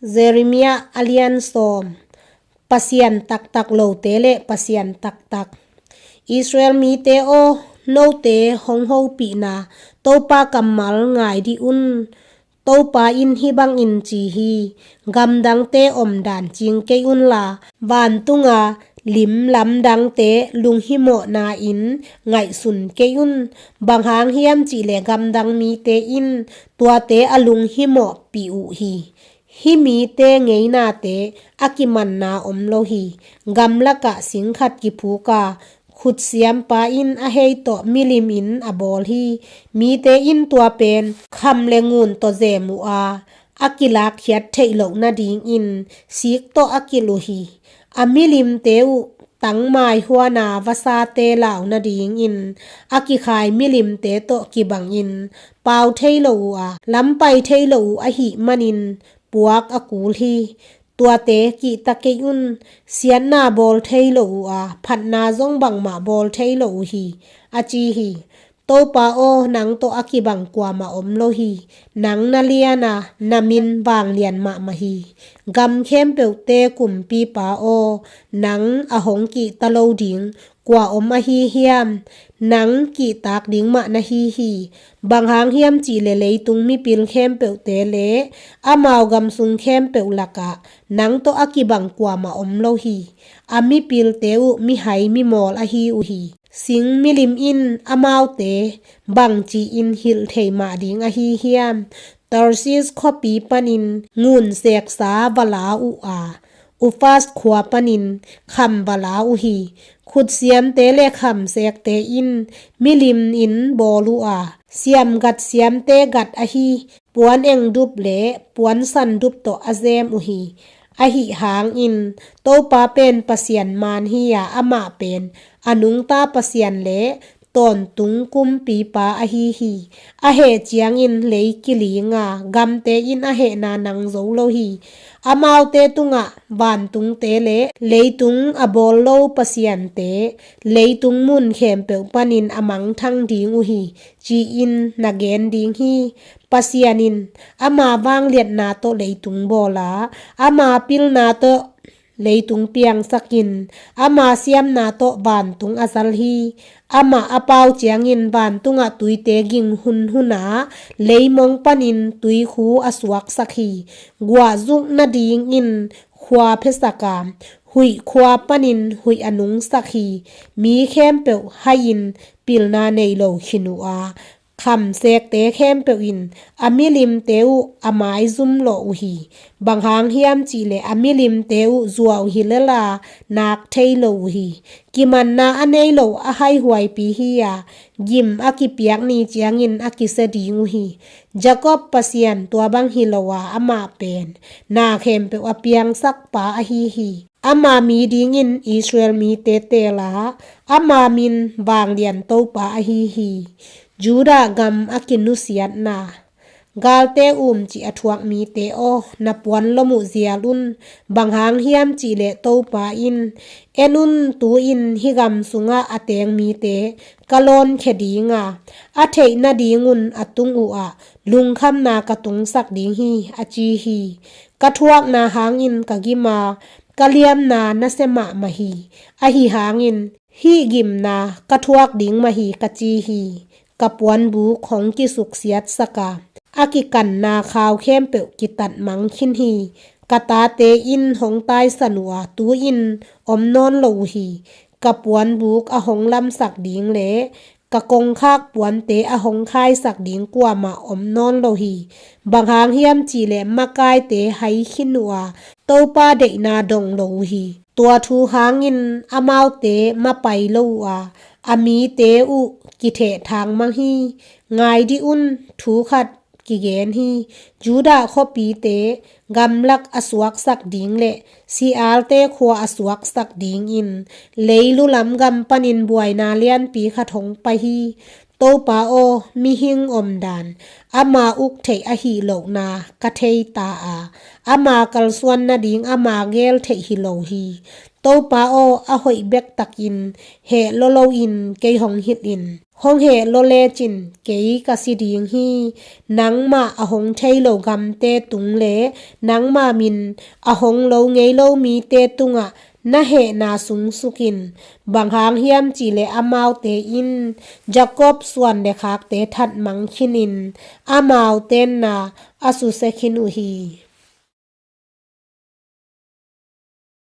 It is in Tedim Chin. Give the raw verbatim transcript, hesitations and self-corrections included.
Jeremiah a lian sawm. Pasian taktak lote le Pasian taktak. Israel mite aw, note hong hopihna Topa kammal ngai dih un. Topa in hih bangin ci hi: Gamdangte omdan cing kei unla, vantunga lim lamdangte lunghimawhna in ngaihsun kei un. Bang hang hiam cihleh gamdang mite in tuate a lunghimawhpih uh hi. Hih mite ngeinate a kimanna om lo hi. Gamlakah singkhat kiphuk a, khutsiampa in a hei tawh milimin a bawl hi. Mite in tua pen kham le ngun tawh zem uh a, a kilakkhiat theih loh nadingin sik tawh a kilh uh hi. A milimte uh tangmai huana vasate lau nadingin a kikhai milimte tawh kibangin pau thei lo uh a, lampai thei lo uh ahih manin puak a kul hi. Tuate kihta kei un. Siatna bawl thei lo uh a, phatna zong bangmah bawl thei lo uh hi, a ci hi. Topa aw, nang tawh a kibang kuamah om lo hi. Nang na lian a, na min vanglian mahmah hi. Gam khempeuhte kumpipa aw, nang a hong kihta lo ding kua om ahi hiam? Nang kihtak ding mah na hi hi. Bang hang hiam cihleh leitung mipil khempeuhte le amau gamsung khempeuh lakah nang tawh a kibang kuamah om lo hi. A mipilte uh mihai mimawl ahi uh hi. Sing milim in amaute bangci-in hilh thei mah ding ahi hiam? Tarsis khuapi panin ngun seksa va la uh a, Ufaz khua panin kham va la uh hi. Khutsiamte le khamsekte in milimin bawl uh a, siamgat siamte gat ahi puan engdup le puan sandup tawh a zem uh hi. Ahi hangin Topa pen Pasian man hi a, amah pen a nungta Pasian le tawntung kumpipa ahi hi. A heh ciangin lei kiling a, gamte in a hehna nang zo lo hi. Amaute tungah vantungte le leitung a bawl lo pasiante, leitung mun khempeuh panin a mangthang ding uh hi, ci-in na gen ding hi. Pasian in ama vangliatna tawh leitung bawl a, ama pilna tawh leitung piangsakin, ama siamna tawh vantung a zal hi. Amah a pau ciangin vantungah tuite ging hunhun a, leimong panin tuikhu a suaksak hi. Guahzuk nadingin khua phesak a, huih khua panin huih a nungsak hi. Mi khempeuh hai-in pilna nei lo khin uh a, khamsekte khempeuh in a milimte uh a maizum lawh uh hi. Bang hang hiam cihleh a milimte uh zuau hi lel a, nak thei lo uh hi. Kimanna a nei lo a haihuaipi hi a, gim a kipiak ni ciangin a kisia ding uh hi. Jakob Pasian tua bang hi lo a, amah pen na khempeuh a piangsakpa ahi hi. Ama mi dingin Israel mite teel a, ama min vanglian Topa ahi hi. Judah gam a kinusiatna. Galte umcih a thuak mite aw, na puanlom uh zial un. Bang hang hiam cihleh Topa in, en un, tu-in hih gam sungah a teng mite ka lawnkhia ding a, a theih nadingun a tung uhah lungkhamna ka tungsak ding hi, a ci hi. Ka thuakna hangin ka gim a, ka liamna nasia mahmah hi. Ahi hangin hih gimna ka thuak ding mah hi, ka ci hi. Ka puanbuk hong kisuksiatsak a, a kikanna khau khempeuh kitatmang khin hi. Ka tate in hong taisan uh a, tu-in om nawn lo uh hi. Ka puanbuk a hong lamsak ding le ka kongkhak puante a hong khaisak ding kuamah om nawn lo hi. Bang hang hiam cihleh makaite hai khin uh a, Topa deihna dong lo uh hi. Tua thu hangin amaute mapai lo uh a, a mite uh kithehthang mang hi. Ngai dih un, thu khat kigen hi. Judah khuapite gamlak a suaksak ding le Sealte khua a suaksak dingin leilu lam gam panin buaina lianpi khat hong pai hi. Topa aw, mihing omdan ama uk theih ahi lohna ka thei ta a, ama kalsuan nading ama gel theih hi lo hi. Topa aw, a hoih bek takin heh lua loin kei hong hilh in. Hong heh lua lecin kei ka si ding hi. Nangmah a hong thei lo gamte tung le nangmah min a hong lo ngei lo mite tungah na hehna sungsukin. Bang hang hiam cihleh amaute in Jakob suan le khakte thatmang khinin amau tenna a susia khin uh hi.